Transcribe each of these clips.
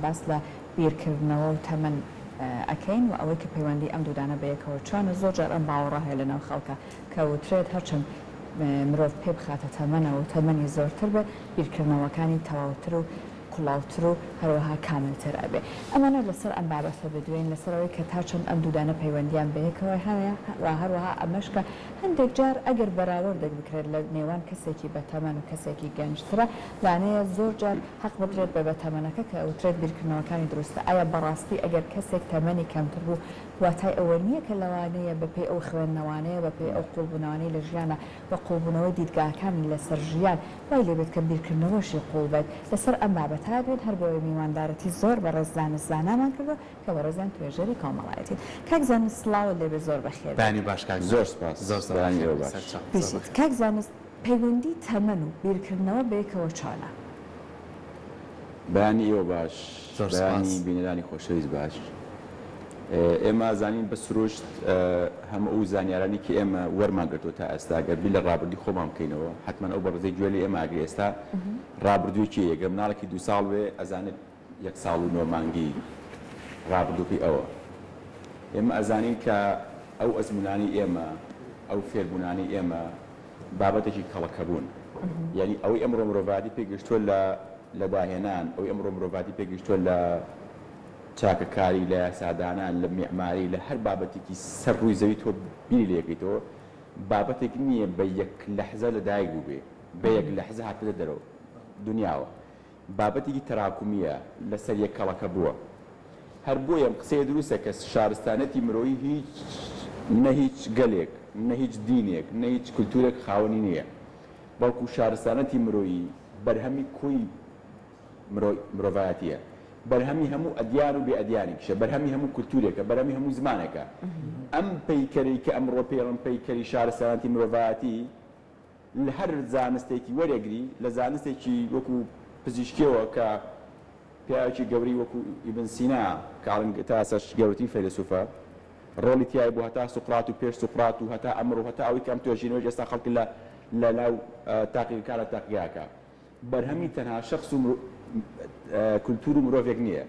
باس لە بیرکردنەوە و تەمەن ئەکەین و ئەوەی کە پەیوەندی ئەم دوودانە بەیەکەوە چۆنە. زۆر جار ئەم باوەڕە هەیە لەناو خەڵکا کە وترێت هەرچەند مرۆڤ پێ بخاتە تەمەنەوە و تەمەنی زۆرتر بێ بیرکردنەوەکانی تەواوتر و قوڵاوتر و هەروەها کاملتر ئەبێ. ئەمانە لەسەر ئەم بابەتە بدوێین، لەسەر ئەوەی کە تا چەند ئەم دوودانە پەیوەندیان بەیەکەوە هەیە و هەروەها ئەمەش کە هەندێک جار ئەگەر بەراوردێک بکرێت لە نێوان کەسێکی بەتەمەن و کەسێکی گەنجترە لانەیە زۆر جار هەق بدرێت بە بەتەمەنەکە کە ئەوترێت بیرکردنەوەکانی دروستە. ئایا بەڕاستی ئەگەر کەسێک تەمەنی کەمتر بوو واتای ئەوە نییە کە لەوانەیە بەپێی ئەو خوێندنەوانەیە، بەپێی ئەو قووڵبوونەوانەی لە ژیانە و قووڵبوونەوەی دیدگاکانی لەسەر ژیان وای لێبێت کە بیرکردنەوەشی قووڵ بێت. لەسەر ئەم بابەتە بین هەر بۆیە میواندارەتی زۆر بەڕێز زانست زانامان کردووە کە بەڕێزیان توێژەری کۆمەڵایەتین. کاک زانست سڵاوت لێبێت زۆر بەخێربێیت. بەیانی باش کاک زۆر زانست. سپاس. زۆر زۆر بەیانی بەخێر ئێوە بێی باش. سەرچاو. زۆر بژیت. بەخێر. کاک زانست پەیوەندی تەمەن و بیرکردنەوە بەیەکەوە چۆنە؟ بەیانی ئێوە باش، زۆر بەیانی سپاس. بینەرانی خۆشەویست باش. ئێمە ئەزانین بە سروشت هەموو ئەو زانیارانەی کە ئێمە وەرمان گرتووە تا ئێستا گەر بیر لە ڕابردووی خۆمان بکەینەوە حەتمەن ئەو بەڕێزەی گوێ لە ئێمە ئەگرێ ئێستا ڕابردووی کێیە گەر مناڵێکی دوو ساڵ بێ ئەزانێت یەک ساڵ و نۆ مانگی ڕابردووکەی ئەوە. ئێمە ئەزانین کە ئەو ئەزموونانەی ئێمە، ئەو فێربوونانەی ئێمە بابەتێکی کەڵەکەبوون. یانی ئەوەی ئەمڕۆ مرۆڤایەتی پێی گەیشتووە لە لە داهێنان، ئەوەی ئەمڕۆ مرۆڤایەتی پێی گەیشتووە لە چاکەکاری، لە یاسادانان، لە میعماری، لە هەر بابەتێکی سەر ڕووی زەوی تۆ بیری لێ کەیتەوە، بابەتێک نییە بە یەک لەحزە لەدایک بووبێ، بە یەک لەحزە هاتبێتە دەرەوە دونیاوە. بابەتێکی تەراکومییە، لەسەر یەک کەڵەکە بووە. هەر بۆیە ئەم قسەیە دروستە کە شارستانیەتی مرۆیی هیچ نە هیچ گەلێک، نە هیچ دینێک، نە هیچ کولتوورێک خاوەنی نییە. بەڵکو شارستانیەتی مرۆیی بەرهەمی کۆی مرۆڤایەتییە. بەرهەمی هەموو ئەدیان و بێ ئەدیانێکیشە، بەرهەمی هەموو کولتوورێکە، بەرهەمی هەموو زمانێکە. ئەم پەیکەرەی کە ئەمڕۆ پێی ئەڵێن پەیکەری شارستانیەتی مرۆڤایەتی، لە هەر زانستێکی وەرێگری، لە زانستێکی وەکو پزیشکیەوە کە پیاوێکی گەورەی وەکو ئیبن سینا کە ئەڵێن تا ئێستاش گەورەترین فەیلەسوفە ڕۆڵی تیای بوو هەتا سوقرات و پێش سوقرات و هەتا ئەمڕۆ و هەتا ئەوەی کە ئەم توێژینەوەیش ئێستا خەڵک لە لە ناو تاقیگەکانە تاقیگاکە بەرهەمی تەنها شەخس و کولتور و مرۆڤێک نییە.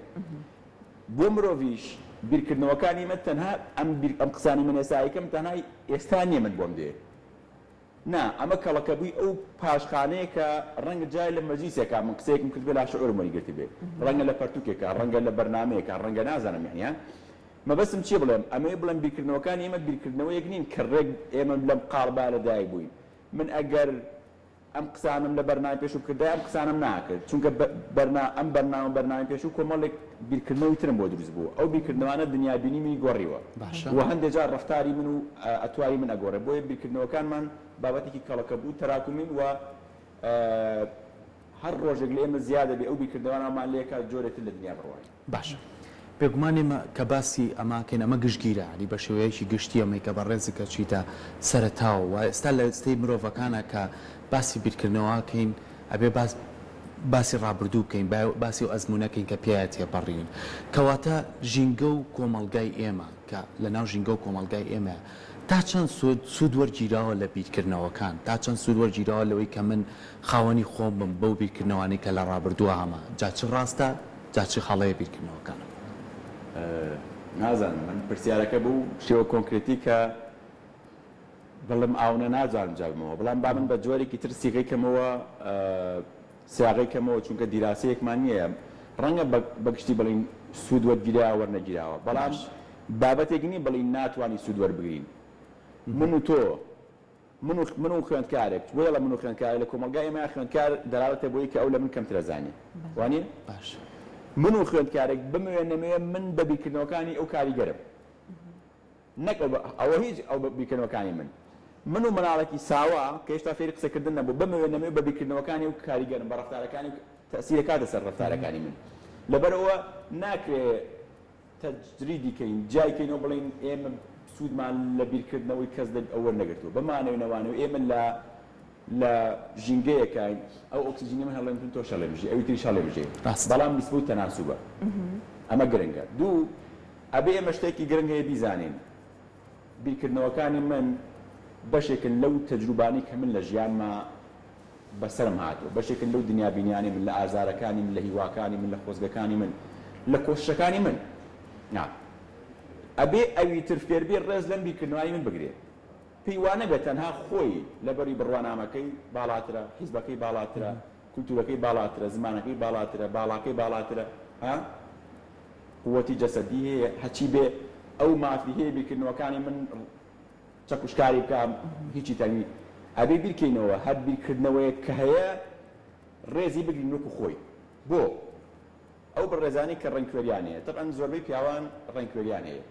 بۆ مرۆڤیش بیرکردنەوەکانی من تەنها ئەم بیر ئەم قسانەی من ئێستا ئەیکەم تەنها ئێستا نییە من بۆم دێ نا ئەمە کەڵەکەبووی ئەو پاشخانەیە کە ڕەنگە جارێ لە مەجلیسێکا من قسەیەکم کردبێ لاشعورم وەریگرتبێ ڕەنگە لە پەرتوکێکا ڕەنگە لە بەرنامەیەکا ڕەنگە نازانم یەعنی ها مەبەستم چیە بڵێم ئەمەوێ بڵێم بیرکردنەوەکانی ئێمە بیرکردنەوەیەک نین کە ڕێک ئێمە لەم قاڵبا لەدایک بووین من ئەگەر ئەم قسانەم لە بەرنامەی پێشوو بکردایە ئەم قسانەم ناکرد چونکە بەرنا ئەم بەرنامە و بەرنامەی پێشوو کۆمەڵێک بیرکردنەوەی ترم بۆ دروست بوو ئەو بیرکردنەوانە دنیابینی منی گۆڕیوە باشە. و هەندێ جار ڕەفتاری من و ئەتواری من ئەگۆڕێ بۆیە بیرکردنەوەکانمان بابەتێکی کەڵەکەبوو تەراکومین و هەر ڕۆژێک لە ئێمە زیادە بێ ئەو بیرکردنەوانە وامان لێکا جۆرێ تر لە دنیا بڕوانین. باشە بێگومان ئێمە کە باسی ئەمە ئەکەین ئەمە گشتگیرە یانی بە شێوەیەکی گشتی ئەمەی کە بەڕێزت ئەچیتە سەرەتاوە و ئێستا لە ستەی مرۆڤەکانە کە باسی بیرکردنەوە ئەکەین ئەبێ باس باسی ڕابردوو بکەین باسی ئەو ئەزموونە کەین کە پێیا تێپەڕیوین کەواتە ژینگە و کۆمەڵگای ئێمە کە لە ناو ژینگە و کۆمەڵگای ئێمەیە تا چەند سوود سوود وەرگیراوە لە بیرکردنەوەکان تا چەند سوود وەرگیراوە لەوەی کە من خاوەنی خۆم بم بەو بیرکردنەوانەی کە لە ڕابردووە هەمە جا چ ڕاستە جا چ هەڵەیە بیرکردنەوەکانم. نازانم من پرسیارەکە بەو شێوە کۆنکرێتی کە بڵێم ئاونە نازانم جواب بمەوە بەڵام با من بە جۆرێکی تر سیغەی کەمەوە سیاغەی کەمەوە چونکە دیراسەیەکمان نییە ڕەنگە بە گشتی بڵین سوود وەرگیراوە وەرنەگیراوە بەڵام بابەتێک نییە بڵین ناتوانی سوود وەربگرین من و تۆ من و من و خوێندکارێک بۆیە ئەڵێم من و خوێندکارێک لە کۆمەڵگای ئێمە خوێندکار دەلالەتە بۆی کە ئەو لە من کەمتر ئەزانێ وانیە؟ باشە. من و خوێندکارێک بمەوێ نەمەوێ من بە بیرکردنەوەکانی ئەو کاریگەرم نەک ئەو بە ئەوە هیچ ئەو بە بیرکردنەوەکانی من من و مناڵێکی ساوا کە هێشتا فێری قسەکردن نەبوو بمەوێ نەمەوێ بە بیرکردنەوەکانی ئەو کاریگەرم بە ڕەفتارەکانی تەئسیر ئەکاتە سەر ڕەفتارەکانی من لەبەرئەوە ناکرێ تەجریدی کەین، جیای کەینەوە بڵێین ئێمە سوودمان لە بیرکردنەوەی کەس لە ئەو وەرنەگرتووە. بمانەوێ نەمانەوێ ئێمە لە لە ژینگەیەکاین ئەو ئۆکسجینەی من هەڵێمژم تۆش هەڵێمژی ئەوی تریش هەڵێمژێ ڕاستە. بەڵام نیسبە و تەناسوبە. ئەمە گرنگە. دوو، ئەبێ ئێمە شتێکی گرنگ هەیە بیزانین. بیرکردنەوەکانی من بەشێکن لەو تەجروبانەی کە من لە ژیانما بەسەرم هاتووە، بەشێکن لەو دنیابینیانەی من، لە ئازارەکانی من، لە هیواکانی من، لە خۆزگەکانی من. لە کۆششەکانی من نا. ئەبێ ئەوی تر فێربێ ڕێز لەم بیرکردنەوانی من بگرێ. پێی وا نەبێ تەنها خۆی لەبەری بڕوانامەکەی باڵاترە، حیزبەکەی باڵاترە، کولتوورەکەی باڵاترە، زمانەکەی باڵاترە، باڵاکەی باڵاترە، ها؟ قووەتی جەسەدی هەیە، هەچی بێ ئەو مافی هەیە بیرکردنەوەکانی من چەکوشکاری بکا، هیچی تەنی. ئەبێ بیرکەینەوە هەر بیرکردنەوەیەک کە هەیە ڕێزی بگرین وەکو خۆی. بۆ؟ ئەو بەڕێزانەی کە ڕەنگکوێریان هەیە، تەبعەن زۆربەی پیاوان ڕەنگکوێریان هەیە،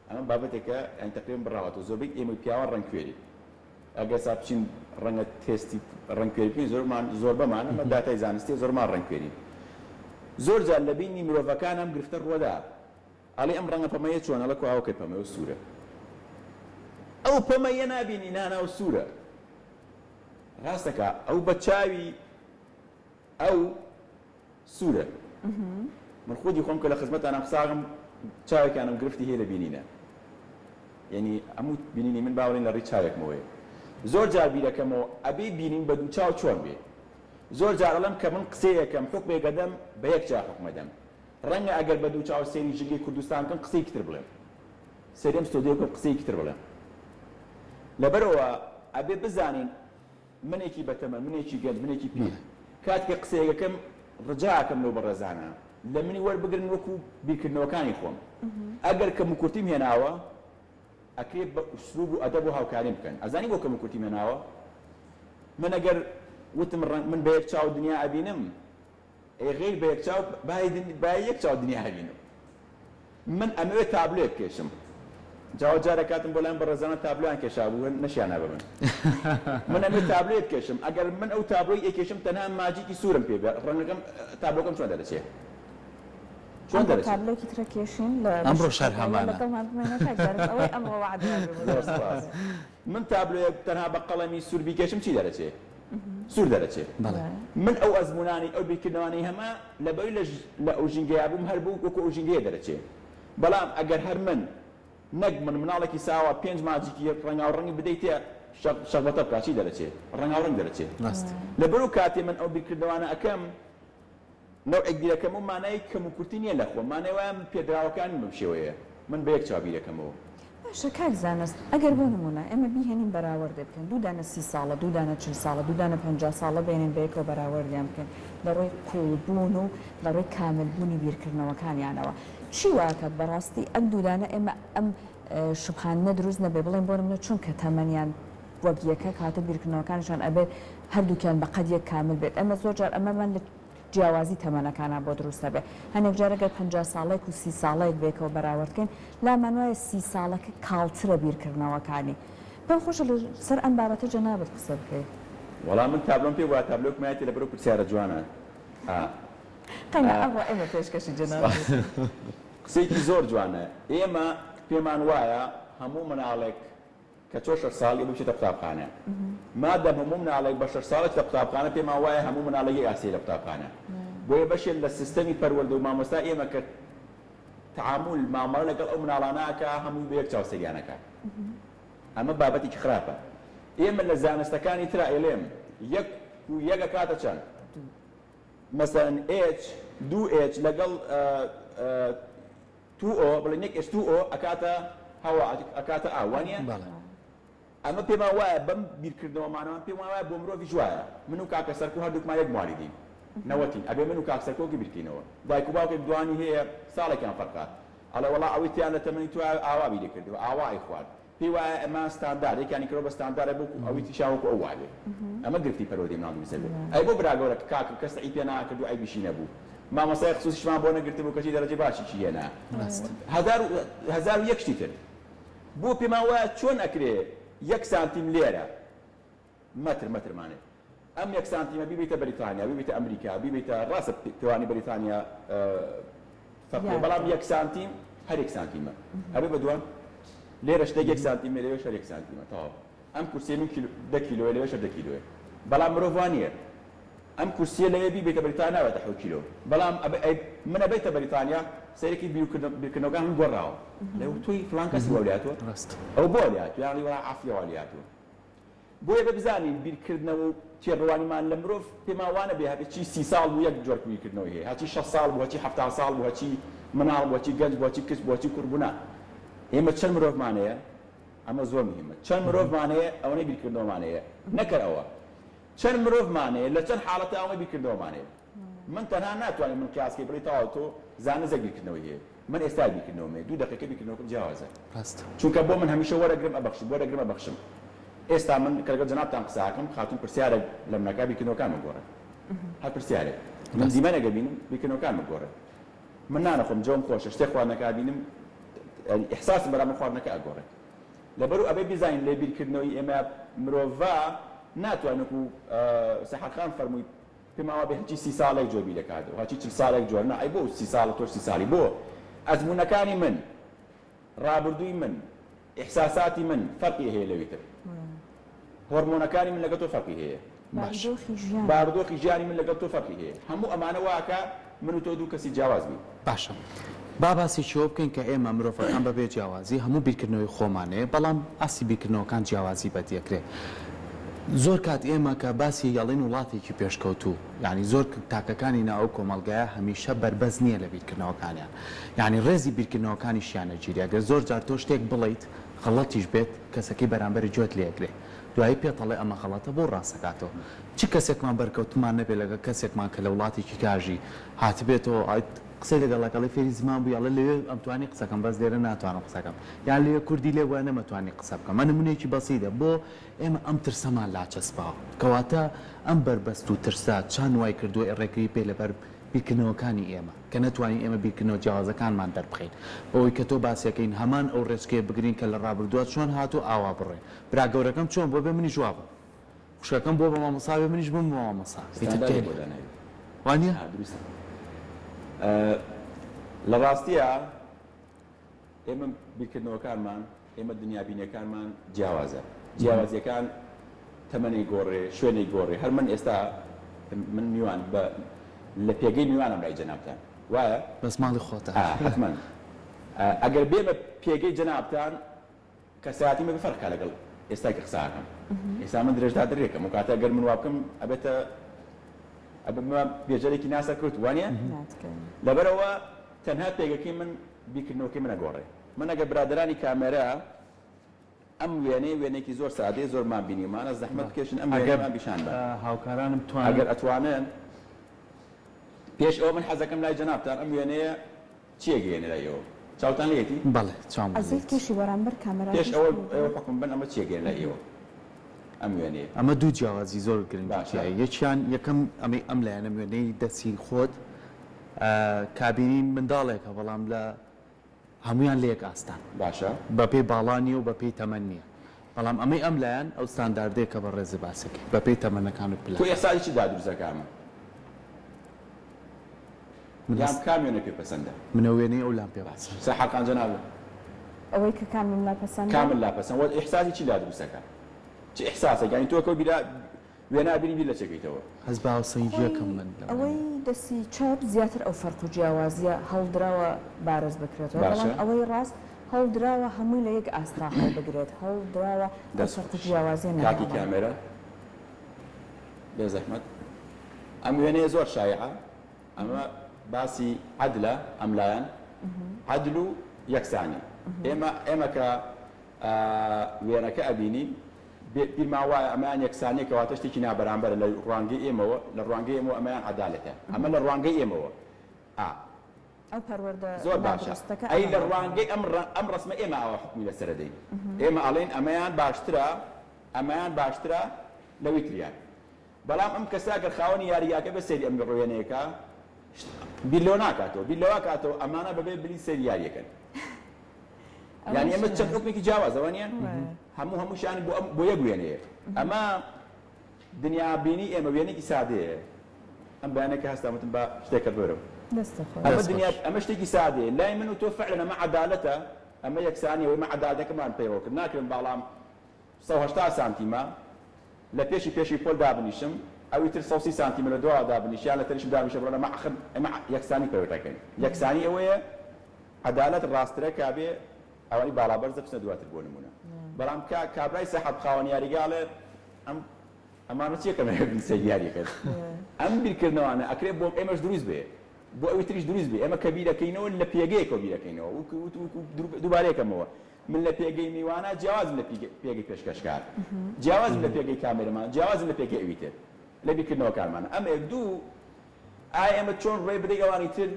ئەمە بابەتێکە یانی تەقریبەن بڕاوەتەوە، زۆربەی ئێمەی پیاوان ڕەنگکوێرین. ئەگەر سا بچین ڕەنگە تێستی ڕەنگکوێری بکەین زۆرمان زۆربەمان ئەمە داتای زانستیە زۆرمان ڕەنگکوێرین. زۆر جار لە بینی مرۆڤەکان ئەم گرفتە ڕووەدا ئەڵێ ئەم ڕەنگە پەمەیە چۆنە ئەڵێ کوا ئەوکەی پەمەیە و سوورە. ئەو پەمەیە نابینی نانا و سوورە. ڕاستەکا ئەو بە چاوی ئەو سوورە. من خودی خۆم کە لە خزمەتانام ساغم چاوێکیانم گرفتی هەیە لە بینینە یعنی هەموو بینینی من باوەڕین لە ڕێی چاوێکمەوەیە زۆر جار بیرەکەمەوە ئەبێ بینین بە دوو چاو چۆن بێ زۆر جار ئەڵێم کە من قسەیەکەم حوکمێک ئەدەم بە یەک چاو حوکم ئەدەم ڕەنگە ئەگەر بە دوو چاو سەیری ژینگەی کوردستان بکەم قسەیەکی تر بڵێم سەیری ئەم ستۆدیۆ بکەم قسەیەکی تر بڵێم لەبەرئەوە ئەبێ بزانین منێکی بەتەمەن، منێکی گەنج، منێکی پیر کاتێک قسەیەک ئەکەم ڕجا ئەکەم لەو بەڕێزانە لە منی وەربگرن وەکو بیرکردنەوەکانی خۆم ئەگەر کەموکورتیم هێناوە ئەکرێ بە ئوسلوب و ئەدەب و هاوکاریم بکەن ئەزانی بۆ کەموکورتیم هێناوە من ئەگەر وتم ڕەنگ من بە یەک چاو دنیا ئەبینم ئەی غەیر بە یەک چاو بای بای یەک چاو دنیا ئەبینم من ئەمەوێ تابلۆیەک بکێشم جاوە جارێک هاتم بۆ لایم بەڕێزانە تابلۆیان کێشابوو هەر نەشیانا بە من من ئەمەوێ تابلۆیەک بکێشم ئەگەر من ئەو تابلۆی ئەکێشم تەنها ماجیکی سوورم پێ بێ ڕەنگەکەم تابلۆکەم چۆن دەرەچێ چۆن ئەمڕۆ دەرەچێ تابلۆکی ترە کێشین لە ئەمڕۆ بەشی شار کۆتاییە هەمانە. لەگەڵمان بمێنە کاک زارف ئەوەی ئەمڕۆ وەعدمان بێ بۆ زۆر سوپاس من تابلۆیەک تەنها بە قەڵەمی سوور بیکێشم چی دەرەچێ سوور دەرەچێ. بەڵێ. من ئەو ئەزموونانەی ئەو بیرکردنەوانەی هەمە لەبەوەی لە لە ئەو ژینگەیا بووم هەر بوو وەکو ئەو ژینگەیە دەرەچێ. بەڵام ئەگەر هەر من نەک من مناڵێکی ساوا پێنج ماجیکی ڕەنگاوڕەنگی بدەیتێ شەق شەقبەتە بکا چی دەرەچێ؟ ڕەنگاوڕەنگ دەرەچێ. ڕاستە. لەبەرو کاتێ من ئەو بیرکردنەوانە ئەکەم نەوعێک بیرەکەمەوە مانای کەموکورتی نیە لە خۆم مانای وایە من پێدراوەکانم بەم شێوەیە من بە یەک چاو بیرەکەمەوە. باشە کاک زانست ئەگەر بۆ نموونە ئێمە بیهێنین بەراوەردێ بکەین دوو دانە سی ساڵە دوو دانە 40 ساڵە دوو دانە 50 ساڵە بێنین بەیەکەوە بەراوەردیان بکەین لە ڕووی قووڵ بوون و لە ڕووی کامل بوونی بیرکردنەوەکانیانەوە چی واکات بەڕاستی ئەم دوو دانە ئێمە ئەم شوبهاندنە دروست نەبێ بڵێین بۆ نموونە چونکە تەمەنیان وەک یەکە کەواتە بیرکردنەوەکانیشان ئەبێت هەردووکیان بە قەد یەک کامل بێت ئێمە زۆر جار ئەمەمان لە جیاوازی تەمەنەکانا بۆ دروست ئەبێ هەنێک جار ئەگەر 50 ساڵێک و سی ساڵەیەک بەیەکەوە بەراورد کەین لامان وایە سی ساڵەکە کاڵترە بیرکردنەوەکانی پێم خۆشە لە سەر ئەم بابەتە جەنابت قسە بکەی. وەڵا من تابلۆم پێ بوایە تابلۆکم هەیەتی لەبەر ئەو پرسیارە جوانە ئا. قەینا ئەمڕۆ ئێمە پێشکەشی جەنابت بکەین. قسەیەکی زۆر جوانە ئێمە پێمان وایە هەموو مناڵێک کە چۆ شەش ساڵی ئەبێ بچێتە قوتابخانە. مادەم هەموو مناڵێک بە شەش ساڵ ئەچێتە قوتابخانە پێمان وایە هەموو مناڵێک یەک ئاستیە لە قوتابخانە. بۆیە بەشێ لە سیستەمی پەروەردە و مامۆستای ئێمە کە تەعامول، مامەڵە لەگەڵ ئەو مناڵانە ئەکا هەمووی بە یەک چاو سەیریان ئەکا. ئەمە بابەتێکی خراپە. ئێمە لە زانستەکانی ترا ئەیڵێم یەک و یەک ئەکاتە چەند؟ مەسەلەن ئێچ دوو ئێچ لەگەڵ توو ئۆ بڵێن یەک ئێس توو ئۆ ئەکاتە هەوا ئەکاتە ئاو وانیە؟ بەڵێ. ئەمە پێمان وایە بەم بیرکردنەوەمانەوە پێمان وایە بۆ مرۆڤیش وایە من و کاکە سەرکۆ هەردووکمان یەک موالیدین نەوەتین ئەبێ من و کاک سەرکۆ کی بیرکەینەوە دایک و باوکێک دوانی هەیە ساڵێکیان فەرقە ئەڵێ وەڵا ئەوەی تیان لە تەمەنی تۆ ئاوا بیری کردوە ئاوا ئەیخوارد پێی وایە ئەمە ستاندارد یەکیانی کردوە بە ستاندارد وەکو ئەوی تریشیان وەکو ئەو وابێ ئەمە گرفتی پەروەردەی مناڵ دروست دەبێ ئەی بۆ برا گەورە کاکە کەس عیب پێ ناکرد و عەیبیشی نەبوو مامۆستای خسوسیشمان بۆ نەگرتبوو کەچی دەرەجەی باشیشی هێنا 1001 شتی تر بۆ پێمان وایە چۆن ئەکرێ یەک سانتیم لێرە مەتر مەترمانێ ئەم یەک سانتیمە بیبەیتە بەریتانیا بیبەیتە ئەمریکا بیبەیتە ڕاستە پێوانی بەریتانیا فەرقیە بەڵام یەک سانتیم هەر یەک سانتیمە ئەبێ بە دوان لێرە شتێک یەک سانتیمە لەوێش هەر یەک سانتیمە تەواو ئەم کورسیە من کیلۆ دە کیلۆیە لەوێش هەر دە کیلۆیە بەڵام مرۆڤ وا نییە ئەم کورسیە لەوێ بیبەیتە بەریتانیا نابێتە حەوت کیلۆ بەڵام من ئەبەیتە بەریتانیا سەیرەکی بیرکردنەوەکان من گۆڕاوە لەو تۆی فڵان کەسی وا لێهاتووە ئەو بۆ لێهاتووە یان وڵا عافیە وا لێهاتووە بۆیە بێ بزانین بیرکردنەوە و. تێڕوانیمان لە مرۆڤ پێمان وانەبێ هەرچی سی ساڵ بوو یەک جۆر بیرکردنەوەی هەیە، هەرچی 60 ساڵ بوو، هەرچی 70 ساڵ بوو، هەرچی مناڵ بوو، هەرچی گەنج بوو، هەرچی کچ بوو، هەرچی کوڕ بوو، نا. ئێمە چەند مرۆڤمان هەیە؟ ئەمە زۆر مهمە. چەند مرۆڤمان هەیە ئەوەنەی بیرکردنەوەمان هەیە. نەکەر ئەوە. چەند مرۆڤمان هەیە لە چەند حاڵەتا ئەوەنەی بیرکردنەوەمان هەیە. من تەنها ناتوانی من قیاس کەی بڵێی تەواو تۆ زانست یەک بیرکردنەوەی هەیە. من ئێستا بیرکردنەوەم هەیە دوو دەقیقە بیرکردنەوەکەم جیاوازە. ڕاستە. چونکە بۆ من هەمیشە وەرەگرم ئەبەخشم وەرەگرم ئەبەخشم. ئێستا من کە لەگەڵ جەنابتان قسە ئەکەم خاتوون پرسیارێک لە من ئەکا بیرکردنەوەکانم ئەگۆڕێ. هەر پرسیارێک. من ڕاستە. دیمەنێک ئەبینم بیرکردنەوەکانم ئەگۆڕێ. من نانەخۆم جەوم خۆشە شتێک خواردنەکە ئەبینم یانی ئیحساسم بەرامبەر خواردنەکە ئەگۆڕێ. لەبەرو ئەبێ بیزانین لە بیرکردنەوەی ئێمە مرۆڤا ناتوانین وەکو سەحەر خان فەرمووی پێمان وابێ هەرچی سی ساڵێک جۆر بیرەکاتەوە هەرچی 40 ساڵێک جۆر نا ئەی بۆ سی ساڵە تۆش سی ساڵی بۆ ئەزموونەکانی من ڕابردووی من ئیحساساتی من فەرقی هەیە لەوی تر هۆرمۆنەکانی من لەگەڵ تۆ فەرقی هەیە باش. بارودۆخی ژیان. بارودۆخی ژیانی من لەگەڵ تۆ فەرقی هەیە هەموو ئەمانە واکا من و تۆ دوو کەسی جیاواز بین. باشە با باسێکی ئەوە بکەین کە ئێمە مرۆڤەکان بەبێ جیاوازی هەموو بیرکردنەوەی خۆمان هەیە بەڵام ئاستی بیرکردنەوەکان جیاوازی بەدیەکرێ زۆر کات ئێمە کە باسی ئەڵێین وڵاتێکی پێشکەوتوو یانی زۆر تاکەکانی ناو ئەو کۆمەڵگایە هەمیشە بەربەست نییە لە بیرکردنەوەکانیان یانی ڕێزی بیرکردنەوەکانیشیان ئەگیرێ ئەگەر زۆر جار تۆ شتێک بڵێیت غەڵەتیش بێت کەسەکەی بەرامبەرت گوێت لێ ئەگرێ دوایی پێت ئەڵێ ئەمە غەڵەتە بۆ ڕاست ئەکاتەوە چ کەسێکمان بەرکەوتنمان نەبێ لەگەڵ کەسێکمان کە لە وڵاتێکی کاژی هاتبێتەوە قسەی لەگەڵ ئەکا ئەڵێ فێری زمان بووی ئەڵێ لەوێ ئەمتوانی قسەکەم بەس لێرە ناتوانم قسەکەم یان لەوێ کوردی لێ بوایە نەمەتوانی قسە بکەم ئەمە نمونەیەکی بەسیتە بۆ ئێمە ئەم ترسەمان لا چەسپاوە کەواتە ئەم بەربەست و ترسە چەند وای کردووە ڕێگری بێ لەبەر بیرکردنەوەکانی ئێمە کە نەتوانین ئێمە بیرکردنەوە جیاوازەکانمان دەربخەین بەوەی کە تۆ باسیەکەین هەمان ئەو ڕێچکەیە بگرین کە لە ڕابردووە چۆن هاتوو ئاوا بڕۆین برا گەورەکەم چۆن بووە بێ منیش وابم خوشکەکەم بووە بە مامۆستا بێ منیش بم بە مامۆستا ئیتر ستانداردی تێ بۆ داناوی. وانیە؟ ئا دروستە. لە ڕاستیا ئێمە بیرکردنەوەکانمان، ئێمە دنیابینیەکانمان جیاوازە. جیاوازیەکان تەمەنی گۆڕێ، شوێنی گۆڕێ. هەر من ئێستا من میوان بە لە پێگەی میوانم لای جەنابتان. وایە؟ بەس ماڵی خۆتە. ئا حەتمەن. ئەگەر بێمە پێگەی جەنابتان کەسایەتی من فەرقە لەگەڵ ئێستای کە قسە ئەکەم ئێستا من درێژدادرێکم و کاتە گەر من وا بکەم ئەبێتە ئەبمە بێژەرێکی ناسەرکەوتوو وانیە لەبەرئەوە تەنها پێگەکەی من بیرکردنەوەکەی من ئەگۆڕێ من ئەگەر برادەرانی کامێرا ئەم وێنەیە وێنەیەکی زۆر سادەیە زۆرمان بینیومانە زەحمەت بکێشن ئەم ئەگەر وێنەیەمان پیشان بەن هاوکارانم توانن ئەگەر ئەتوانن پێش ئەوە من حەزەکەم لای جەنابتان ئەم وێنەیە چی ئەگەیەنێ لای ئێوە؟ چاوتان لێیەتی؟ بەڵێ چاومان ئەزیت لێیەتی. کێشی بەرامبەر پێش کامێراکەش ئەوە بگرە. ئێوە حوکم بەن ئەمە چی ئەگەیەنێ لای ئێوە ئەم وێنەیە؟ ئەمە دوو جیاوازی زۆر گرنگی باشە. تیایە یەکیان یەکەم ئەمەی ئەم لایەنەم وێنەی دەستی خۆت کابینی منداڵێکە بەڵام لە هەموویان لە یەک ئاستان. باشە. بە پێی باڵا نییە و بە پێی تەمەن نییە. بەڵام ئەمەی ئەم لایەن ئەو ستانداردەیە کە بەڕێزت باسەکەی. بە پێی تەمەنەکان و تۆ پلەکان. ئیحساسی چی دا دروست ئەکا ئەمە؟ من یان هەست. کام وێنە پێ پەسەندە؟ من ئەو وێنەی ئەو لام پێ پەسەندە. سەحەر خان جەنابت. ئەوەی کە کامم لا پەسەندە؟ کامت لا پەسەند وە ئیحساسی چی لا دروست ئەکا؟ چ ئیحساسێک یانی تۆ کەو بیرا وێنا بینی بیر لە چ ئەکەیتەوە؟ هەست بە هاوسەنگییەکەم خۆی من لەم ئەوەی وێنەیە. دەستی چەپ زیاتر ئەو فەرق و جیاوازییە هەوڵدراوە بارز بکرێتەوە، باشە. بەڵام ئەوەی ڕاست هەوڵدراوە هەمووی لە یەک ئاستدا هەڵبگرێت، هەوڵدراوە ئەو دەست فەرق و خۆش. جیاوازییە کاکی نەهێڵن. کامێرا بێ زەحمەت ئەم وێنەیە زۆر شایعە ئەمە باسی عەدلە ئەم لایەن عەدل و یەکسانی ئێمە ئێمە کە وێنەکە ئەبینین بیرمان وایە ئەمەیان یەکسانیە کەواتە شتێکی نابەرامبەرە لە ڕوانگەی ئێمەوە لە ڕوانگەی ئێمەوە ئەمەیان عەدالەتە ئەمە لە ڕوانگەی ئێمەوە ئا ئەو پەروەردە زۆر باشە نادروستەکە ئەی ئەمە لە بوو. ڕوانگەی ئەم ئەم ڕەسمە ئێمە ئاوا حوکمی لەسەر ئەدەین ئێمە ئەڵێین ئەمەیان باشترە ئەمەیان باشترە لەوی تریان بەڵام ئەم کەسە گەر خاوەنی یاریگاکە بێت سەیری ئەم وێنەیە کا بیر لەوە ناکاتەوە بیر لەوە کاتەوە ئەمانە بەبێ بلی سەیری یاریەکەن یانی ئەمە چەند حوکمێکی جیاوازە وانیە هەموو هەمووشیان بۆ ئەم بۆ یەک وێنەیە ئەمە دنیابینی ئێمە وێنێکی سادەیە ئەم بەیانە کە هەستام وتم با شتێکە بەرم ئەمە دنیا ئەمە شتێکی سادەیە لای من و تۆ فعلا ئەمە عەدالەتە ئەمە یەکسانیە ئێمە عەدالەتەکەمان پەیڕەو کرد ناکرێن باڵام 180 سانتیمە لە پێشی پێشی پۆل دابنیشم ئەوی تر 130 سانتیمە لە دواوە دابنیش یان لە تەنیشتم دابنیشە بڕۆ لەمە ئەخر ئێمە یەکسانی پەیڕەکەین یەکسانی ئەوەیە عەدالەت ڕاستترە کا بێ ئەوانی باڵا بەرزە بچنە دواتر بۆ نمونە بەڵام کا کابرای سەحەب خاوەن یاریگا ئەڵێ ئەم. ئەمانە چیە کە سەیر یاریەکەن ئەم بیرکردنەوانە ئەکرێ بۆ ئێمەش دروست بێ بۆ ئەوی تریش دروست بێ ئێمە کە بیرەکەینەوە لە پێگەیەکەوە بیرەکەینەوە دووبارەیەکەمەوە من لە پێگەی میوانە جیاوازم لە پێگەی پێشکەشکار جیاوازم لە پێگەی کامێرەمان جیاوازم لە پێگەی ئەوی تر لە بیرکردنەوەکانمان ئەم یەک دوو ئایا ئێمە چۆن ڕێ بدەین ئەوانی تر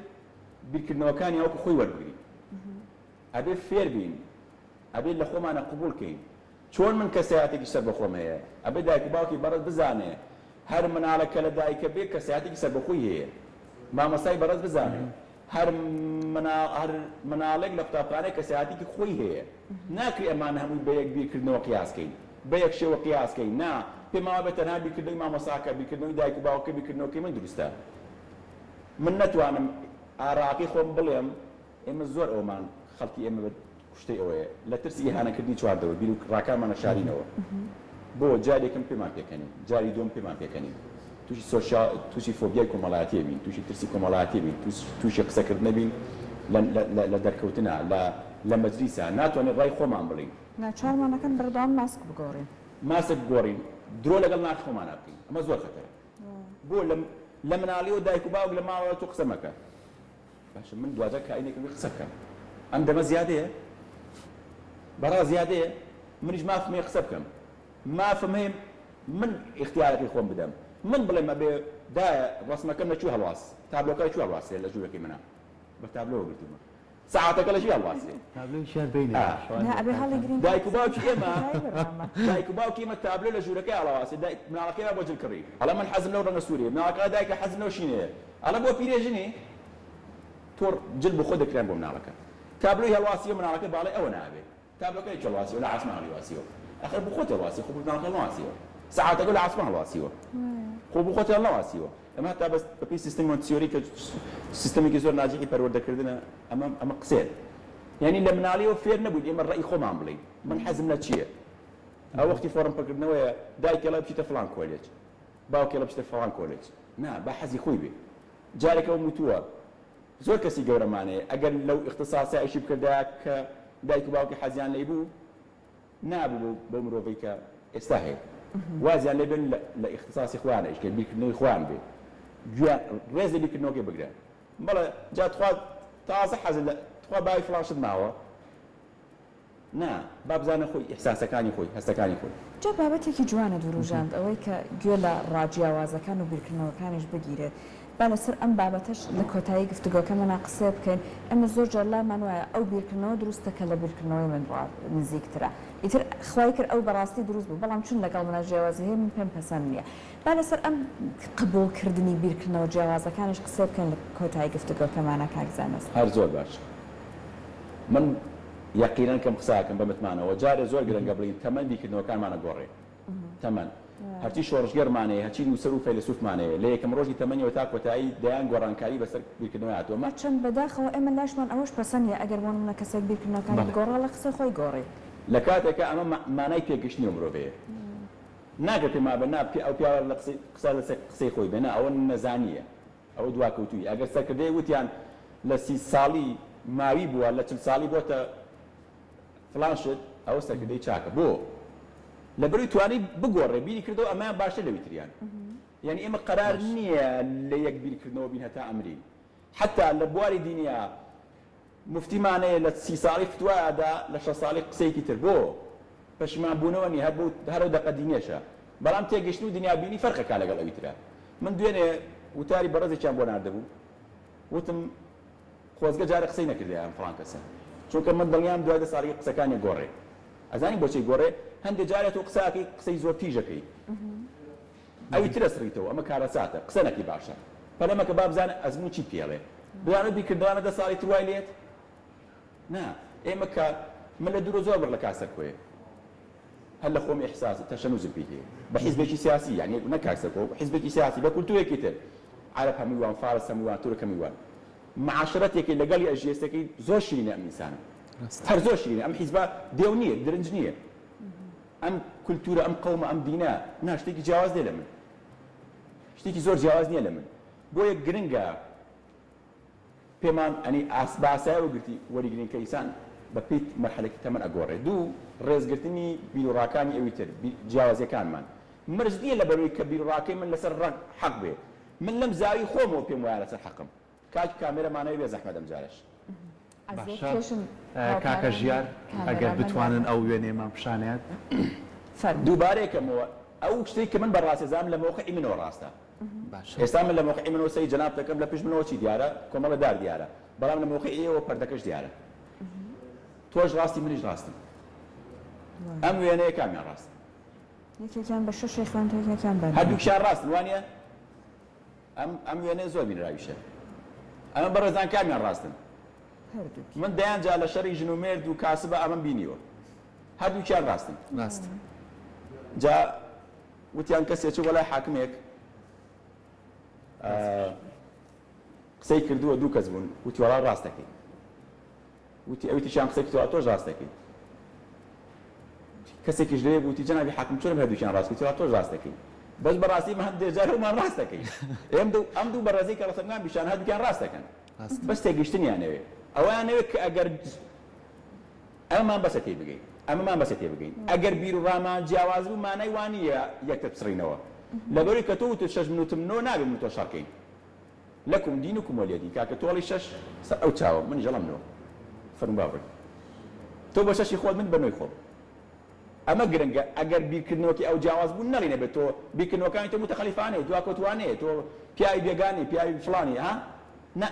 بیرکردنەوەکانیان وەکو خۆی وەربگرین؟ ئەبێ فێر بین، ئەبێ لە خۆمانا قبوڵ کەین. چۆن من کەسایەتێکی سەربەخۆم هەیە، ئەبێ دایک و باوکی بەڕێز بزانێ هەر مناڵێک کە لە دایکە بێ کەسایەتێکی سەربەخۆی هەیە. مامۆستای بەڕێز بزانێ هەر مناڵ هەر مناڵێک لە قوتابخانەیە کەسایەتێکی خۆی هەیە. ناکرێ ئەمانە هەمووی بە یەک بیرکردنەوە قیاس کەین. بە یەک شێوە قیاس کەین. نا، پێمان وابێ تەنها بیرکردنەوەی مامۆستاکە، بیرکردنەوەی دایک و باوکەکە، بیرکردنەوەکەی من دروستە. من نەتوانم ئاراکەی خۆم بڵێم، ئێمە زۆر ئەوەمان خەڵکی ئێمە بە کوشتەی ئەوەیە لە ترسی ئیهانەکردنی چواردەور بیر و ڕاکانمان ئەشارینەوە. بۆ جاری یەکەم پێمان پێکەنین، جاری دووەم پێمان پێکەنین، تووشی سۆشیال تووشی فۆبیای کۆمەڵایەتی ئەبین، تووشی ترسی کۆمەڵایەتی ئەبین، تووشی قسەکردن ئەبین لە لە لە دەرکەوتنا، لە لە مەجلیسا ناتوانین ڕای خۆمان بڵێین. ناچارمان ئەکەن بەردەوام ماسک بگۆڕین. ماسک بگۆڕین، درۆ لەگەڵ ناخی خۆمانا بکەین، ئەمە زۆر خەتەرە. بۆ لە لە مناڵیەوە دایک و باوک لە ماڵەوە تۆ قسە مەکە. باشە من دواجار کائینێکم بێ قسە بکەم ئەم دەمە زیادەیە؟ بەڕا زیادەیە؟ منیش مافم هەیە قسە بکەم مافم هەیە من ئیختیارەکەی خۆم بدەم من بڵێم ئەبێ دایە ڕەسمەکەم لە کوێ هەڵواس تابلۆکە لە کوێ هەڵواسرێ لە ژوورەکەی منا بە تابلۆوە گرتوومە سەعاتەکە لە کوێ هەڵواسرێ تابلۆیشیان بینێ ئا. نا ئەبێ هەڵیگرین تا دایک و باوکی ئێمە کۆتایی بەرنامە. دایک و باوکی ئێمە تابلۆ لە ژوورەکەی هەڵەواسێ دایک مناڵەکەی با بۆ جل کڕی ئەڵێ من حەزم لەو ڕەنگە سوورەیە مناڵەکە ئەڵێ دایکە حەزم لەو شینەیە ئەڵێ بۆ پیرێژنی تۆ جل بۆ خۆت دەکرێن بۆ مناڵەکە تابلۆی هەڵواسیوە مناڵەکە باڵای ئەوە نابێ تابلۆکە لە کوێ هەڵواسیوە لە عاسمان هەڵیواسیوە ئەخر بۆ خۆت هەڵواسیوە خۆ بۆ مناڵەکە هەڵنەواسیوە سەعاتەکە لە عاسمان هەڵواسیوە خۆ بۆ خۆت هەڵنەواسیوە ئەمە هەتا بەس بەپێی سیستەمی مۆنتسیۆری کە سیستەمێکی زۆر ناجحی پەروەردەکردنە ئەمە ئەمە قسەیە یعنی لە مناڵیەوە فێر نەبووین ئێمە ڕەئی خۆمان بڵێین من حەزم لە چییە ئەو وەختی فۆڕم پڕکردنەوەیە دایکی ئەڵێ بچیتە فڵان کۆلێج باوکی ئەڵێ بچیتە فڵان کۆلێج نا با حەزی خۆی بێ جارێک ئەوم وتووە زۆر کەسی گەورەمان هەیە ئەگەر لەو ئیختیساسە ئیشی بکردایە کە دایک و باوکی حەزیان لێی بوو نابوو بەو بەو مرۆڤەی کە ئێستا هەیە وازیان لێ بێن لە لە ئیختیساسی خۆیان ئیش کەن بیرکردنەوەی خۆیان بێ گوێیان ڕێز لە بیرکردنەوەکەی بگرە بەڵێ جا تخوا تازە حەزت لە تخوا باوی فڵان شت ماوە نا با بزانە خۆی ئیحساسەکانی خۆی هەستەکانی خۆی. جا بابەتێکی جوانت وروژاند ئەوەی کە گوێ لە ڕا جیاوازەکان و بیرکردنەوەکانیش بگیرێت با لەسەر ئەم بابەتەش لە کۆتایی گفتوگۆکەمانا قسەیە بکەین ئێمە زۆر جار لامان وایە ئەو بیرکردنەوە دروستە کە لە بیرکردنەوەی من ڕا نزیکترە ئیتر خوای کرد ئەو بەڕاستی دروست بوو بەڵام چون لەگەڵ منا جیاوازی هەیە من پێم پەسەند نییە با لەسەر ئەم قبوڵکردنی بیرکردنەوە جیاوازەکانیش قسەیە بکەین لە کۆتایی گفتوگۆکەمانا کاک زانست. هەر زۆر باش من یەقینەن کەم قسە ئەکەم بە متمانەوە جارێ زۆر گرنگە بڵێین تەمەن بیرکردنەوەکانمان ئەگۆڕێ تەمەن هەرچی شۆڕشگێڕمان هەیە هەرچی نووسەر و فەیلەسوفمان هەیە لە یەکەم ڕۆژی تەمەنیەوە تا کۆتایی دەیان گۆڕانکاری بەسەر بیرکردنەوەی هاتووە مە هەرچەند بەداخەوە ئێمە لاشمان ئەوەش پەسەند نیە ئەگەر بۆ نمونە کەسێک بیرکردنەوەکانی بەڵێ. بگۆڕا لە قسەی خۆی گۆڕی. لە کاتێکا ئەمە مانای پێگەشتنی ئەو مرۆڤەیە ناکرێ پێمان بێ نا ئەو پیاوە لە قسەی قسە لەسەر قسەی خۆی بێ نا ئەوە نەزانییە ئەوە دواکەوتوویی. ئەگەر سەرکردەیەک وتیان لە سی ساڵی ماوی بووە، لە 40 ساڵی بۆتە فڵان شت، ئەوە سەرکردەی چاکە. بۆ؟ لەبەرئەوەی توانی بگۆڕێ، بیری کردەوە ئەمەیان باشتر لەوی تریان. یانی ئێمە قەرار نییە لە یەک بیرکردنەوە بین هەتا ئەمرین. حەتا لە بواری دینیا موفتیمان هەیە لە سی ساڵی فتوا ئەدا، لە 60 ساڵی قسەیەکی تر. بۆ؟ پەشیمان بوونەوە نیە، هەر بەو هەر ئەو دەقە دینیەشە. بەڵام تێگەیشتن و دنیابینی فەرق ئەکا لەگەڵ ئەوی ترا. من دوێنێ وتاری بەڕێزێکیان بۆ ناردبوو، وتم خۆزگە جارێ قسەی نەکردایە ئەم فڵان کەسە. چونکە من دڵنیام دوای دە ساڵی قسەکانی ئەگۆڕێ. ئەزانی بۆچی ئەگۆڕێ؟ هەندێ جارێ تۆ قسە ئەکەی قسەی زۆر تیژ ئەکەی. ئەوی تر ئەسڕیتەوە. ئەمە کارەساتە. قسە نەکەی باشە. پەلە مەکە با بزانە ئەزموون چیت پێ ئەڵێ. بزانە بیرکردنەوانە دە ساڵی تر وای لێت؟ نا ئێمە کە من لە دوورە زۆر بڕ لە کاک سەرکۆیە هەر لە خۆم ئیحساس تەشەنوجم پێی هەیە بە حیزبێکی سیاسی یانی نەک کاک سەرکۆ حیزبێکی سیاسی بە کولتوورێکی تر عەرەب هەمووی وان فارس هەمووی وان تورک هەمووی وان معاشرەتێکی لەگەڵی ئەژی ئێستەکەی زۆر شیرینە ئەم ئینسانە هەر زۆر شیرینە ئەم حیزبە دێو نییە درنج نییە ئەم کولتوورە ئەم قەومە ئەم دینە نا شتێکی جیاواز نییە لە من شتێکی زۆر جیاواز نییە لە من بۆیە گرنگە پێمان ئەنی ئاس بە ئاسایی وەگرتی وەریگرین کە ئینسان بە پێی مەرحەلەکی تەمەن ئەگۆڕێ دوو ڕێزگرتنی بیروڕاکانی ئەوی تر جیاوازیەکانمان. مەرج نییە لەبەرئەوەی کە بیروڕاکەی من لەسەر ڕەق حەق بێ من لەم زاوی خۆمەوە پێم وایە لەسەر حەقم. کاک کامێرە مانەوەی بێ زەحمەت ئەمجارەش. ئەزیەت باشە کێشم کاکە هاوکاران ژیار ئەگەر کامێرامەن بتوانن وایە. ئەو وێنەیەمان پیشانیات. فەرموو. دووبارەی کەمەوە ئەو شتەی کە من بە ڕاست ئەزانم لە مەوقعی منەوە ڕاستە. باشە. ئێستا من لە مەوقعی منەوە سەیری جەنابت ئەکەم لە پشت منەوە چی دیارە؟ کۆمەڵە دار دیارە. بەڵام لە مەوقعی ئێوە پەردەکەش دیارە. تۆش ڕاستی منیش ڕاستم. ئەم وێنەیە کامیان ڕاستە؟ یەکێکیان بە شەشێ خوێند یەکێکیان بە نۆ. هەردووکیان ڕاستن وانیە؟ ئەم ئەم وێنەیە زۆر بینراویشە. ئەمە بەڕێزان کامیان ڕاستن؟ هەردووکیان. من دەیان جار لە شەڕی ژن و مێرد و کاسبا ئەمەم بینیوە. هەردووکیان ڕاستن. ڕاستە. جا وتیان کەسێ چوو بۆ لای حاکمێک قسەی کردووە دوو کەس بوون وتی وەڵا ڕاست دەکەی. وتی ئەوی تریشیان قسەی کردوە تۆش ڕاست دەکەی. کەسێکیش لەوێ بوو وتی جەنابی حاکم چۆن هەردووکیان ڕاست کەی تۆش ڕاست دەکەی. بەس بەڕاستی ئێمە هەندێ جار هەموومان ڕاست دەکەین. ئێم دوو ئەم دوو بەڕێزەی کە ڕەسەنگان بیشان هەردووکیان ڕاست دەکەن. بەس تێگەیشتنیان ئەوێ. ئەوەیان ئەوێ کە ئەگەر ئەمەمان بەسە تێی بگەین. ئەمەمان بەسە تێ بگەین. ئەگەر بیر و ڕامان جیاواز بوو مانای وا نییە یەکتر بسڕینەوە. لەبەروی کە تۆ وتت شەش من وتم نۆ نابێ من و تۆ شەڕ کەین. لکم دینکم ولیە دین کاکە تۆ ئەڵێی شەش سەر ئەو چاوە منیش ئەڵێم نۆ فەرموو با بڕۆین تۆ بە شەشی خۆت من بە نۆی خۆم ئەمە گرنگە ئەگەر بیرکردنەوەکی ئەو جیاواز بوو نەڵێی نەبێت تۆ بیرکردنەوەکانی تۆ موتەخەلیفانەیە دواکەوتوانەیە تۆ پیاوی بێگانەی پیاوی فڵانی ها نا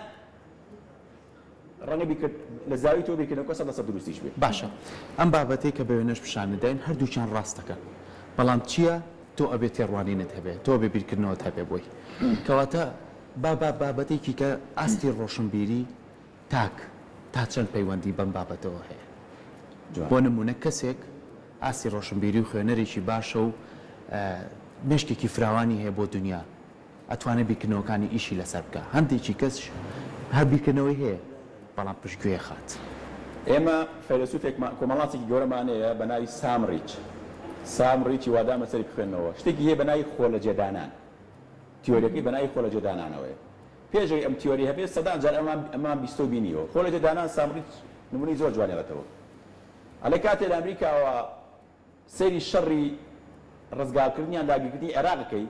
ڕەنگە بیرکرد لە زاوی تۆ بیرکردنەوەکە سەد لە سەد دروستیش بێ. باشە ئەم بابەتەی کە بە وێنەش پیشانت داین هەردووکیان ڕاست دەکەن بەڵام چیە تۆ ئەبێ تێڕوانینت هەبێ تۆ ئەبێ بیرکردنەوەت هەبێ بۆی کەواتە با با بابەتێکی کە ئاستی ڕۆشنبیری تاک تا چەند پەیوەندی بەم بابەتەوە هەیە جوان. بۆ نمونە کەسێک ئاستی ڕۆشنبیری و خوێنەرێکی باشە و مێشکێکی فراوانی هەیە بۆ دونیا ئەتوانێ بیرکردنەوەکانی ئیشی لەسەر بکا هەندێکی کەسش هەر بیرکردنەوەی هەیە بەڵام پشتگوێ خات. ئێمە فەیلەسوفێکمان کۆمەڵناسێکی گەورەمان هەیە بە ناوی سام ڕیچ سام ڕیچ هیوادارم لەسەری بخوێننەوە شتێکی هەیە بە ناوی خۆلەجێدانان تیۆریەکەی بە ناوی خۆلەجێدانانەوەیە پێش ئەوەی ئەم تیۆری هەبێت سەدان جار ئەمان ئەمان بیستۆ بینیوە خۆلەجێدانان سام ڕیچ نمونەی زۆر جوانی ئەڵێتەوە ئەڵێ کاتێ لە ئەمریکاوە سەیری شەڕی ڕزگارکردن یان داگیرکردنی عێراق ئەکەی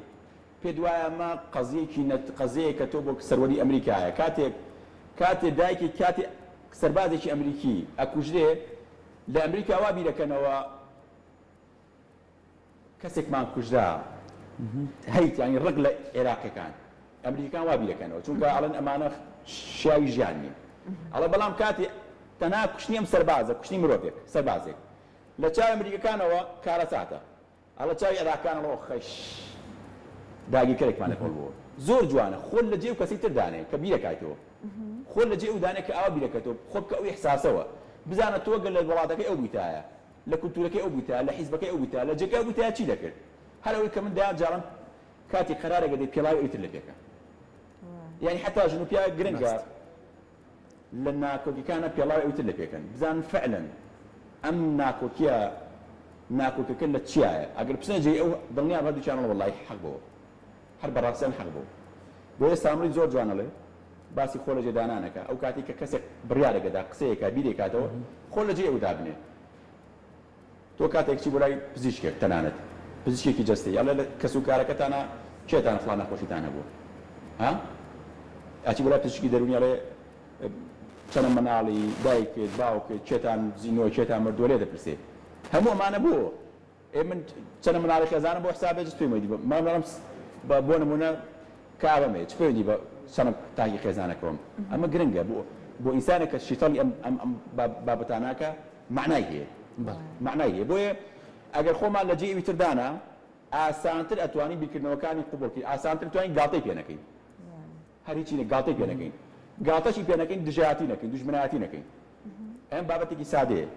پێت وایە ئەمە قەزیەکی نەت قەزیەیەکە تۆ بۆ سەروەری ئەمریکایە کاتێک کاتێ دایکێک کاتێ سەربازێکی ئەمریکی ئەکوژرێ لە ئەمریکا وا بیرەکەنەوە کەسێکمان کوژرا هەیت یانی ڕق لە عێراقیەکان ئەمریکیەکان وا بیرەکەنەوە چونکە ئەڵێن ئەمانە شیاوی ژیان نین ئەڵێ بەڵام کاتێ تەنها کوشتنی ئەم سەربازە کوشتنی مرۆڤێک سەربازێک لە چاوی ئەمریکەکانەوە کارەساتە. ئەڵێ چاوی عێراقیان ئەڵێ ئۆخەش داگیرکەرێکمان لە کۆڵ بووە. زۆر جوانە خۆت لە جێی ئەو کەسەی تر دانێ کە بیرەکایتەوە. خۆت لە جێی ئەو دانێ کە ئاوا بیرەکەتەوە خۆ بکە ئەو ئیحساسەوە. بزانە تۆ گەر لە وەڵاتەکەی ئەو بوویتایە، لە کولتوورەکەی ئەو بوویتایە، لە حیزبەکەی ئەو بوویتایە، لە جێگای ئەو بوویتایە چی دەکرد؟ هەر ئەوەی کە من دەیان جارم کاتی قەرارێک ئەدەی پێڵاوی ئەوی تر لە پێکە. یانی حەتا ژن و پیاوێک گرنگە. لە ناکۆکیکانە پێڵاوی ئەوی تر لە پێکەن بزانن فعلەن ئەم ناکۆکیە ناکۆکیەکە لە چیایە ئەگەر بچنە جێی ئەو دڵنیام هەردووکیان ئەڵێن وەڵاهی حەق بۆ هەر بەڕاستیان حەق بۆ بۆیە سامری زۆر جوان ئەڵێ باسی خۆ لە جێ دانانەکە ئەو کاتی کە کەسێک بڕیارێک ئەدا قسەیەکە بیرێکاتەوە خۆ لە جێی ئەو دابنێ تۆ کاتێک کچی بۆ لای پزیشکێک تەنانەت پزیشکێکی جەستەیی ئەڵێ لە کەس و کارەکەتانا کێتان فڵان نەخۆشیتان هەبووە ها ئەچی بۆ لای پزیشکی دەروونی ئەڵێ چەنە مناڵی دایکت باوکت کێتان زینووە کێتان مردووە لێ دەپرسێ هەموو ئەمانە بۆ ئێ من چەنە مناڵی خێزانم بۆ حسابێ چ پەیوەندی بە مامەڵم بۆ نمونە کابەم هەیە چ پەیوەندی بە چەنە تاکی خێزانەکەوەم ئەمە گرنگە بۆ بۆ ئینسانێک کە شیتەڵی ئەم ئەم ئەم بابەتاناکە مەعنای هەیە مەعنای هەیە بۆیە ئەگەر خۆمان لە جێی ئەوی تر دانا ئاسانتر ئەتوانین بیرکردنەوەکانی قبوڵ کەین ئاسانتر توانین گاڵتەی پێ نەکەین هەر هیچی نە گاڵتەی پێ نەکەین گاڵتەشی پێ نەکەین دژایەتی نەکەین دوژمنایەتی نەکەین ئەم بابەتێکی سادەیە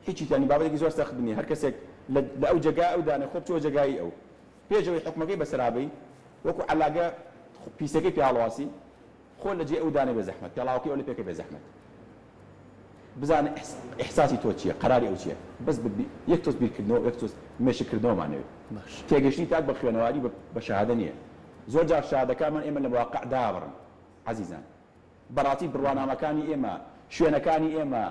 هیچی تیانی بابەتێکی زۆر سەخت نییە هەر کەسێک لە ئەو جێگا ئەو دانێ خۆ بچۆ جێگای ئەو پێشەوەی حکومەکەی بەسەرابەی وەکو عەلاگە پیسەکەی پێ هەڵواسی خۆ لە جێی ئەو دانێ بێ زەحمەت پێڵاوەکەی ئەو لە پێکە بێ زەحمەت بزانە ئیحساسی تۆ چیە قەراری ئەو چیە بەس بە یەک تۆز بیرکردنەوە یەک تۆز مێشک کردنەوەمان نەوێ باش. تێگەشتنی تاک بە خوێنەواری بە بە شەهادە نیە زۆر جار شەهادەکانمان ئێمە لە واقع دابڕن عەزیزان بەڕاستی بڕوانامەکانی ئێمە شوێنەکانی ئێمە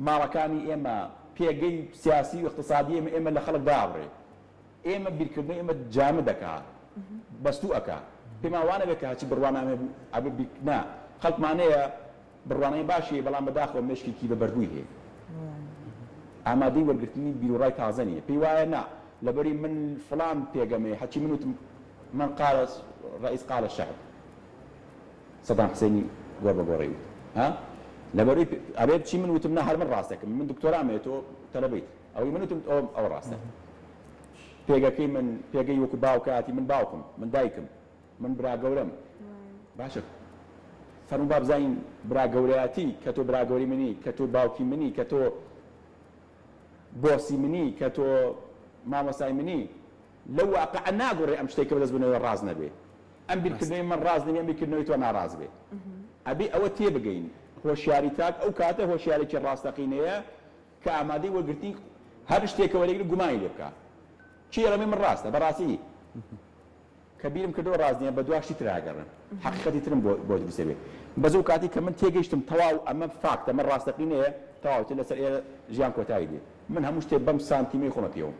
ماڵەکانی ئێمە پێگەی سیاسی و ئیقتسادی ئێمە ئێمە لە خەڵک دابڕێ. ئێمە بیرکردنەوەی ئێمە جامد ئەکا، بەستوو ئەکا. پێمان وا نەبێ کە هەرچی بڕوانامەی بوو ئەبێ بیر نا، خەڵکمان هەیە بڕوانامەی باشی هەیە بەڵام بەداخەوە مێشکێکی بە بەردبووی هەیە. ئامادەی وەرگرتنی بیروڕای تازە نییە. پێی وایە نا لەبەری من فڵان پێگەم هەیە هەرچی من وتم من قال رئیس قال شعب. سەدام حسێنی گۆڕ بە گۆڕی وت ها لەبەروی ئەبێ بچی من وتم نا هەر من ڕاست دەکەم من دکتۆرام هەیە تۆ تەلەبەیت ئەوەی من وتم ئەوە ئەوە ڕاستە پێگەکەی من پێگەی وەکو باوکایەتی من باوکم من دایکم من برا گەورەم باشە فەرموو با بزانین برا گەورەیەتی کە تۆ برا گەورەی منی کە تۆ باوکی منی کە تۆ بۆسی منی کە تۆ مامۆستای منی لەو واقعە ناگۆڕێ ئەم شتێک کە بەدەست بنەوە ڕاست نەبێ ئەم بیرکردنەوەی من ڕاست نەبێ ئەم بیرکردنەوەی تۆ ناڕاست بێ ئەبێ ئەوە تێبگەین هۆشیاری تاک ئەو کاتە هۆشیارێکی ڕاستەقینەیە کە ئامادەی وەرگرتنی هەر شتێکە وەرەگرێ گومانی لێ بکا کێ ئەڵێ من ڕاستە بەڕاستی کە بیرم کردەوە ڕاست نییە بەدوا شتی ترا ئەگەڕێم حەقیقەتی ترم بۆ بۆ دروست ئەبێ بەس ئەو کاتەی کە من تێگەیشتم تەواو ئەمە فاکتە ئەمە ڕاستەقینەیە تەواو ئیتر لەسەر ئێرە ژیان کۆتایی دێ من هەموو شتێ بەم سانتیمەی خۆمە پێوم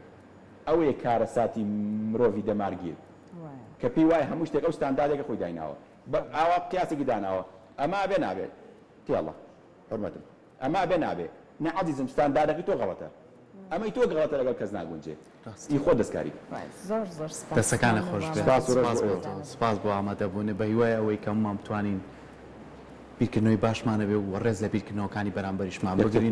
ئەوەیە کارەساتی مرۆڤی دەمارگیر کە پێی وایە هەموو شتێک ئەو ستانداردێکە خۆی دایناوە بە ئاوا قیاسێکی داناوە ئەمە ئەبێ نابێ تێڵە حورمەتم ئەمە ئەبێ نابێ نا عەزیزم ستانداردەکەی تۆ غەڵەتە ئەمەی تۆ غەڵەتە لەگەڵ کەس ناگونجێ ئی خۆت دەستکاری بکە. زۆر زۆر سپاس. دەستەکانت خۆش بێت. سپاس و ڕێز سپاس بۆ بۆ ئێوە. تۆ سپاس بۆ ئامادەبوونت بە هیوای ئەوەی کە هەموومان بتوانین بیرکردنەوەی باشمان هەبێ و ڕێز لە بیرکردنەوەکانی بەرامبەریشمان یەکتر. بگرین.